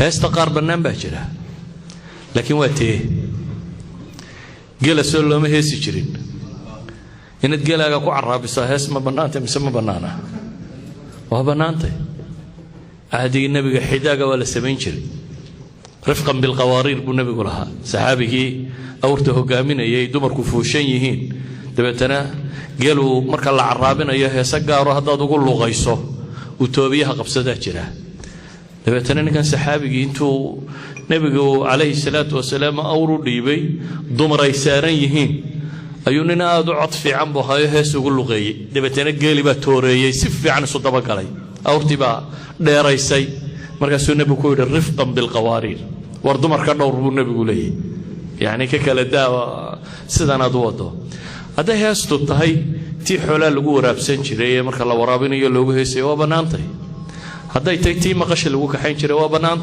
Heesta qaar bannaan baa jira, laakiin waa tee geela soo looma heesi jirin. Inaad geelaaga ku caraabisaa hees ma bannaantay mise ma bannaana? Waa bannaantay. Cahdigii nebiga xidaaga waa la samayn jiray. Rifqan bilqawaariir buu nebigu lahaa, saxaabigii awrta hogaaminayay dumarku fuushan yihiin. Dabeetana geeluu marka la caraabinayo heese gaaro haddaad ugu luqayso uu toobiyaha qabsadaa jira. Dabeetana ninkan saxaabigii intuu nebigu calayhi salaatu wasalaam awr u dhiibay, dumar ay saaran yihiin, ayuu nin aada u cod fiican buu hayo hees ugu luqeeyey. Dabeetana geeli baa tooreeyey, si fiican isu dabagalay, awrtii baa dheeraysay. Markaasuu nebigu ku yidhi rifqan bilqawaariir, war dumarka dhowr buu nebigu leeyahy, yacni ka kala daa sidanaad u wado. Hadday heestu tahay tii xoolaa lagu waraabsan jiray ee marka la waraabinayo loogu heesayo, waa bannaantay. Hadday tahay tii maqasha lagu kaxayn jiray, waa bannaantay.